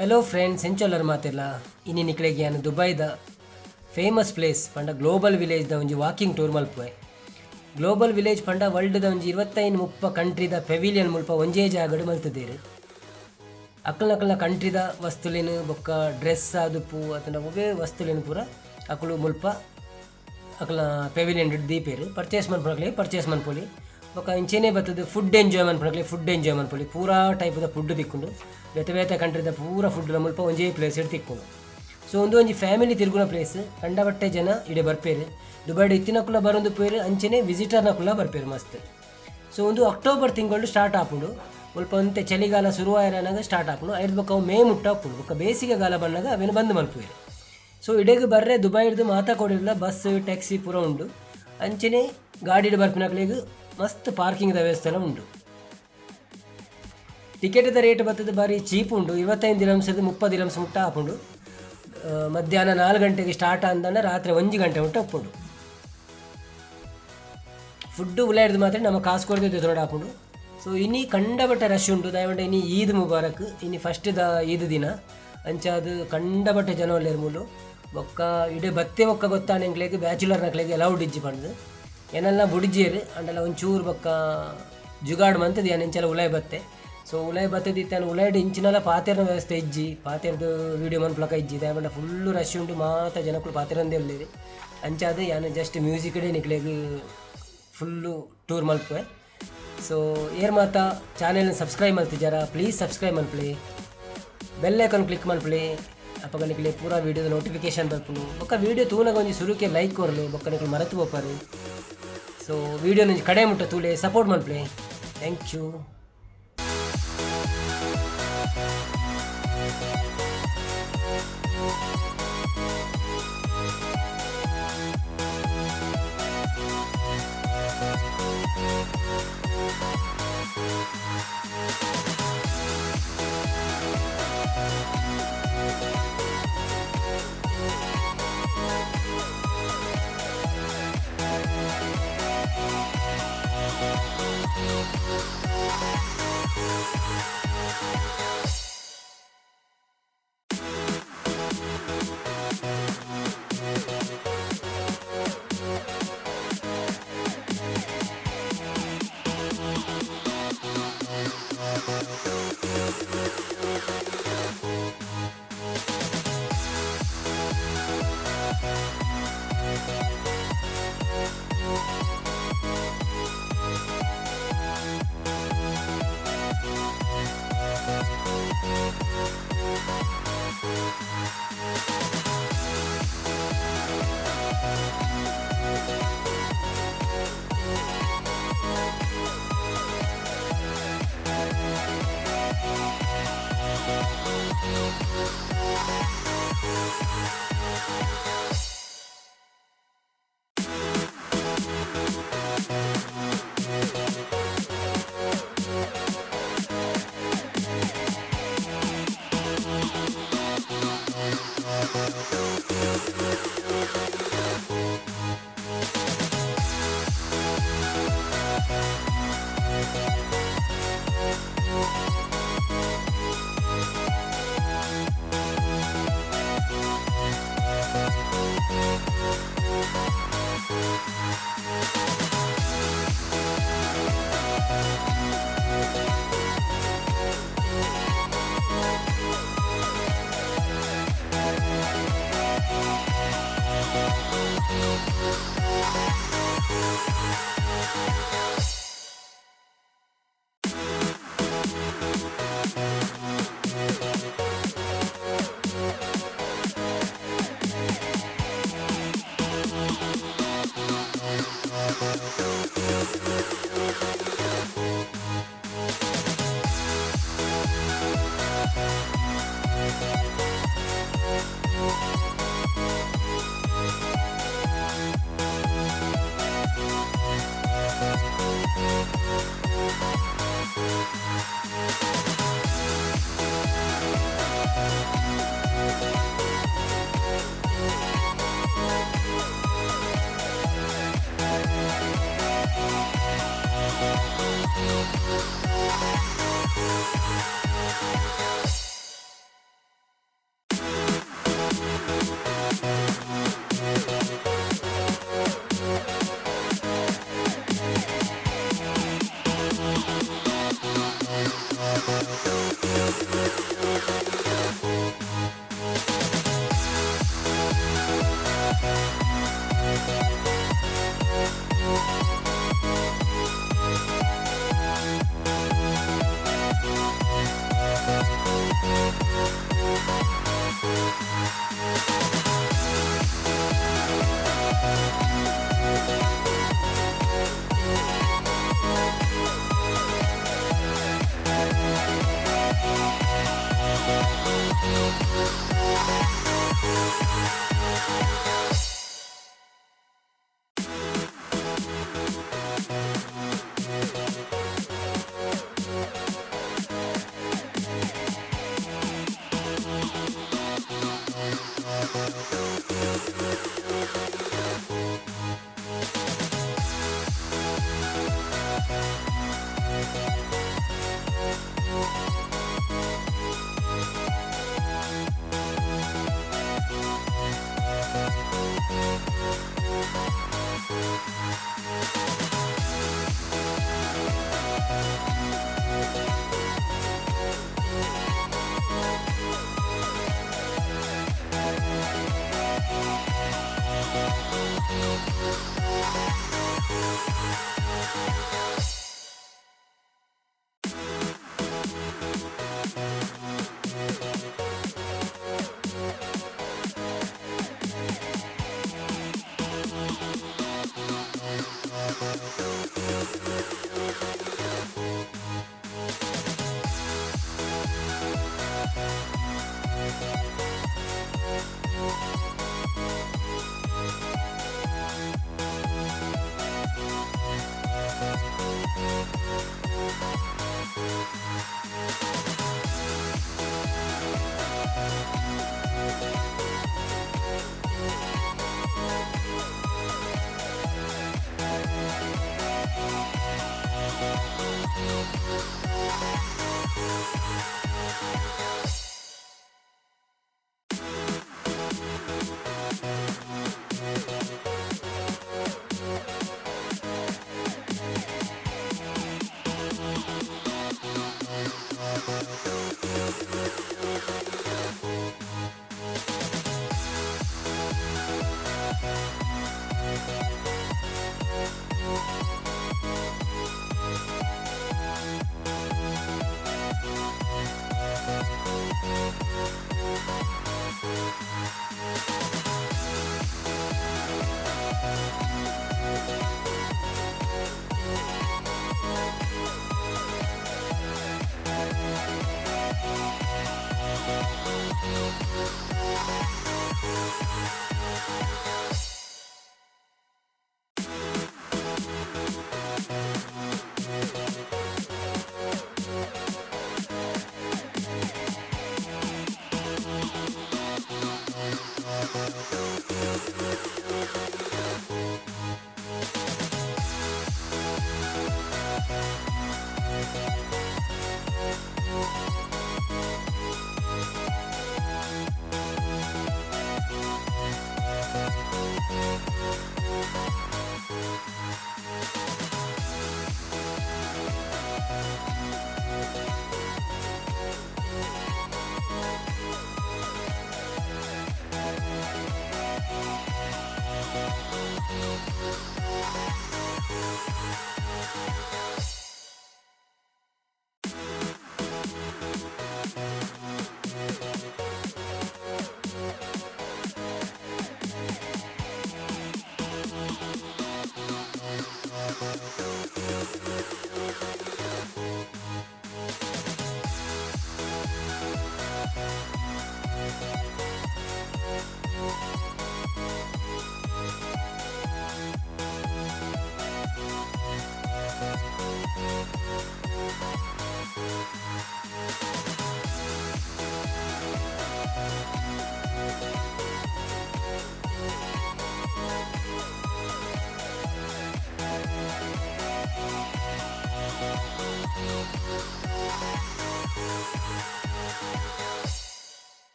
Hello friends, ಎಂಚೊಲ್ಲರ್ ಮಾತೆರ್ಲ? ಇನಿ ನಿಕ್ಲೆಗ್ ಯಾನ್ ದುಬೈದ ಫೇಮಸ್ ಪ್ಲೇಸ್ ಪಂಡ ಗ್ಲೋಬಲ್ ವಿಲೇಜ್ ದ ಒಂಜಿ ವಾಕಿಂಗ್ ಟೂರ್ ಮಲ್ಪುವೆ. ಗ್ಲೋಬಲ್ ವಿಲೇಜ್ ಪಂಡ ವರ್ಲ್ಡ್ ದ ಒಂಜಿ 25-30 ಕಂಟ್ರಿದ ಪೆವಿಲಿಯನ್ ಮುಲ್ಪ ಒಂಜೇ ಜಾಗಡ್ ಮಲ್ತುದೆರ್. ಅಕಲ್ನಕಲ್ನ ಕಂಟ್ರಿದ ವಸ್ತುಲೆನ್ ಬೊಕ್ಕ ಡ್ರೆಸ್ ಆದುಪ್ಪು ಅತ್ತುಂಡ ಒವ್ವೆ ವಸ್ತುಲೆನ್ ಪೂರ ಅಕುಲು ಮುಲ್ಪ ಅಕಲ್ನ ಪೆವಿಲಿಯನ್ ದೀಪೆರ್. ಪರ್ಚೇಸ್ ಮನ್ಪುನಕ್ಲೆಗ್ ಪರ್ಚೇಸ್ ಮನ್ಪೊಲಿ. ಬೊಕ್ಕ ಇಂಚೆನೆ ಬತ್ತುದು ಫುಡ್ ಎಂಜಾಯ್ ಮನ್ಪುನಕ್ಲೆಗ್ ಫುಡ್ ಎಂಜಾಯ್ ಮನ್ಪೊಲಿ. ಪೂರಾ ಟೈಪ್ ದ ಫುಡ್ ತಿಕ್ಕುಂಡು. ಬೇತೆ ಬೇತೆ ಕಂಟ್ರಿದ ಪೂರ ಫುಡ್ ಲ ಮುಲ್ಪ ಒಂಜೇ ಪ್ಲೇಸ್ ಡ್ ತಿಕ್ಕುಂಡು. ಸೊ ಉಂದು ಒಂಜಿ ಫ್ಯಾಮಿಲಿ ತಿರುಗುನ ಪ್ಲೇಸ್. ಕಂಡಬಟ್ಟೆ ಜನ ಇಡೆ ಬರ್ಪೆರ್. ದುಬೈಡ್ ಇತ್ತಿನಕುಲ ಬರೊಂದುಪ್ಪುವೆರ್, ಅಂಚೆನೆ ವಿಸಿಟರ್ ನಕುಲ ಬರ್ಪೆರ್ ಮಸ್ತ್. ಸೊ ಉಂದು ಅಕ್ಟೋಬರ್ ತಿಂಗೊಲ್ಡು ಸ್ಟಾರ್ಟ್ ಆಪುಂಡು. ಮುಲ್ಪ ಒಂತೆ ಚಳಿಗಾಲ ಸುರು ಆಯೆರೆ ಸ್ಟಾರ್ಟ್ ಆಪುಂಡು. ಐರ್ದ್ ಬೊಕ್ಕ ಅವು ಮೇ ಮುಟ್ಟ ಉಪ್ಪುಂಡು. ಬೊಕ್ಕ ಬೇಸಿಗೆಗಾಲ ಬನ್ನಗ ಅವೆನ್ ಬಂದ್ ಮಲ್ಪುವೆರ್. ಸೊ ಇಡೆಗ್ ಬರ್ರೆ ದುಬೈರ್ದ್ ಮಾತ ಕಡೆರ್ಲ ಬಸ್, ಟ್ಯಾಕ್ಸಿ ಪೂರ ಉಂಡು. ಅಂಚೆನೆ ಗಾಡಿಡ್ ಬರ್ಪಿನಕ್ಲೆಗ್ ಮಸ್ತ್ ಪಾರ್ಕಿಂಗ್ ದ ವ್ಯವಸ್ಥೆಲ ಉಂಡು. ಟಿಕೆಟ್ ದ ರೇಟ್ ಬತ್ತುದು ಬಾರಿ ಚೀಪ್ ಉಂಡು. 25 ದಿರಮ್ಸ್ 30 ದಿರಮ್ಸ್ ಮುಟ್ಟ ಆಪುಂಡು. ಮಧ್ಯಾಹ್ನ 4 ಗಂಟೆಗೆ ಸ್ಟಾರ್ಟ್ ಆಂಡ ರಾತ್ರಿ 1 ಗಂಟೆ ಮುಟ್ಟ ಉಪ್ಪುಂಡು. ಫುಡ್ ಉಲಾಯಿರ್ದ್ ಮಾತ್ರ ನಮ ಕಾಸು ಕೊರ್ದು ದೆತೊನೊಡು ಆಪುಂಡು. ಸೊ ಇನಿ ಕಂಡಬಟ್ಟೆ ರಶ್ ಉಂಡು. ದಾಯೆ ಇನಿ ಈದ್ ಮುಬಾರಕ್, ಇನಿ ಫಸ್ಟ್ ದ ಈದ್ ದಿನ. ಅಂಚಾದ್ ಕಂಡಬಟ್ಟೆ ಜನ ಉಲ್ಲೆರ್ ಮೂಲು. ಬೊಕ್ಕ ಇಡೆ ಬತ್ತೆ ಬೊಕ್ಕ ಗೊತ್ತಾಂಡ್ ಎಂಕ್ಲೆಗ್ ಬ್ಯಾಚುಲರ್ ನಕ್ಲೆಗ್ ಅಲೌಡ್ ಇಜ್ಜಿ ಪಂದ್. ಎನಲ್ಲ ಬುಡ್ಜೆರ್ ಅಂಡಲ ಒಂಚೂರು ಬೊಕ್ಕ ಜುಗಾಡ್ ಮಂತುದು ಯಾನ್ ಎಂಚಲ ಉಲಾಯಿ ಬತ್ತೆ. ಸೊ ಉಲಾಯಿ ಬತ್ತುದು ಇತ್ತೆ ಉಲಾಯಿಡ್ ಇಂಚಿನಲ ಪಾತೆರ್ನ ವ್ಯವಸ್ಥೆ ಇಜ್ಜಿ. ಪಾತೆರ್ದು ವೀಡಿಯೋ ಮನ್ಪುಲಕ ಇಜ್ಜಿ. ದಾಯೆ ಪಂಡ ಫುಲ್ ರಶ್ ಉಂಡು, ಮಾತ ಜನಕುಲು ಪಾತೆರಂದೇ ಉಲ್ಲೆರ್. ಅಂಚಾದ್ ಯಾನ್ ಜಸ್ಟ್ ಮ್ಯೂಸಿಕ್ ಡೇ ನಿಕ್ಲೆಗ್ ಫುಲ್ಲು ಟೂರ್ ಮಲ್ಪುವೆ. ಸೊ ಏರ್ ಮಾತ ಚಾನೆಲ್ ಸಬ್ಸ್ಕ್ರೈಬ್ ಮಲ್ತಿಜಾರ, ಪ್ಲೀಸ್ ಸಬ್ಸ್ಕ್ರೈಬ್ ಮನ್ಪುಲೆ, ಬೆಲ್ ಐಕಾನ್ ಕ್ಲಿಕ್ ಮನ್ಪುಲೆ. ಅಪಗ ನಿಕ್ಲೆ ಪೂರಾ ವೀಡಿಯೋದ ನೋಟಿಫಿಕೇಶನ್ ಬರ್ಪುಂಡು. ಬೊಕ್ಕ ವೀಡಿಯೋ ತೂನಗ ಒಂಜಿ ಸುರುಕೆ ಲೈಕ್ ಕೊರ್ಲೆ, ಬೊಕ್ಕ ನಿಕ್ಲು ಮರತು ಪೋಪರ್. ಸೊ ವೀಡಿಯೋ ಒಂಜಿ ಕಡೆ ಮುಟ್ಟ ತೂಲೆ, ಸಪೋರ್ಟ್ ಮನ್ಪುಲೆ. Thank you.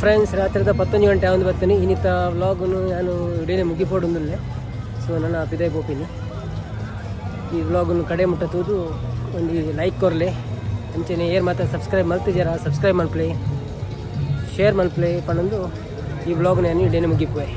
ಫ್ರೆಂಡ್ಸ್, ರಾತ್ರಿದ 11 ಗಂಟೆ ಆವೊಂದು ಬತ್ತನೆ. ಇನ್ನಿತ ವ್ಲಾಗ್ನು ನಾನು ಇಡೀ ಮುಗಿಪೋಡೊಂದುಲ್ಲೆ. ಸೊ ನನ್ನ ಪಿದಾಯಿ ಪೋಪಿನಿ. ಈ ವ್ಲಾಗ್ನು ಕಡೆ ಮುಟ್ಟ ತೂದು ಒಂಜಿ ಲೈಕ್ ಕೊರ್ಲೆ. ಅಂಚನೆ ಏರ್ ಮಾತ ಸಬ್ಸ್ಕ್ರೈಬ್ ಮಲ್ತಿಜರ ಸಬ್ಸ್ಕ್ರೈಬ್ ಮಲ್ಪಲೆ, ಶೇರ್ ಮಲ್ಪಲೆ ಪನೊಂದು ಈ ವ್ಲಾಗ್ನ ನಾನು ಇಡೀ ಮುಗಿಪುವೆ.